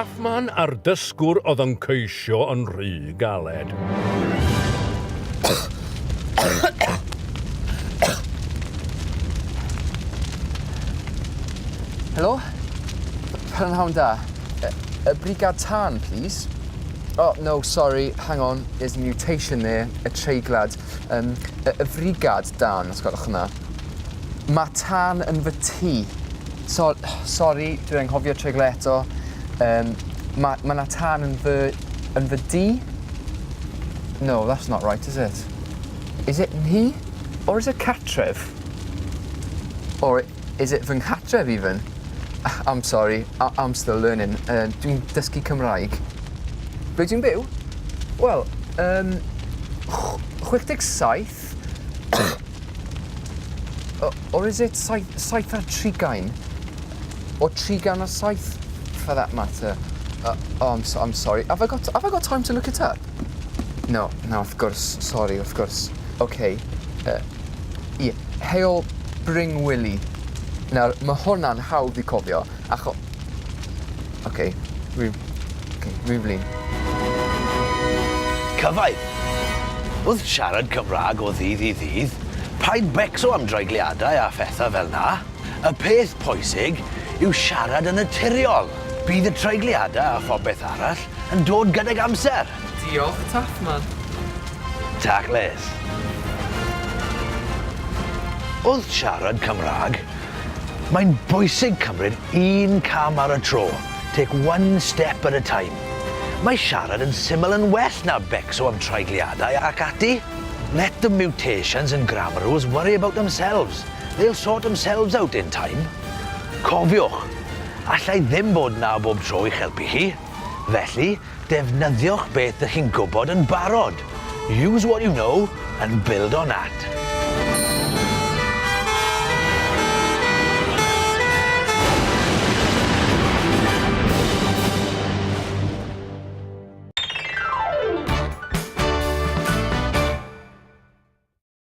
Taffman a'r dysgwr oedd yn ceisio yn rhy galed. Helo? Prynhawn da. Y brigad tân, please. Oh, no, sorry, hang on, there's a mutation there, y treiglad. Um, y, y frigad dân, os gwelwch yn dda. Mae tân yn fy tŷ. So, sori, dwi'n anghofio treiglo eto. Um, mae ma 'na tân yn fy, yn fy dŷ? No, that's not right, is it? Is it nhy? Or is it catref? Or is it fy nghatref even? I'm sorry, I'm still learning. Uh, dwi'n dysgu Cymraeg. Ble dwi'n byw? Wel, um, 67 Or is it saith, saith a trigain? Or trigain a saith, for that matter? Oh, I'm, so, I'm sorry. Have I, got, have I got time to look it up? No, no, of course. Sorry, of course. Okay. Ie, Heol Bringwili. Nawr, mae hwnna'n hawdd i cofio, acho... Okay, rwy'n... Okay, rwy'n flin. Cyfaill. Wrth siarad Cymra'g o ddydd i ddydd, paid becso am dreigliadau a phethau fel 'na. Y peth pwysig yw siarad yn naturiol. Bydd y treigliadau a phopeth arall yn dod gydag amser. Diolch, Taffman. Taclus. Wrth siarad Cymra'g, mae'n bwysig cymryd un cam ar y tro. Take one step at a time. Mae siarad yn syml yn well na becso am treigliadau ac ati. Let the mutations and grammar rules worry about themselves. They'll sort themselves out in time. Cofiwch, alla i ddim bod 'na bob tro i'ch helpu chi. Felly, defnyddiwch beth dych chi'n gwybod yn barod. Use what you know and build on that.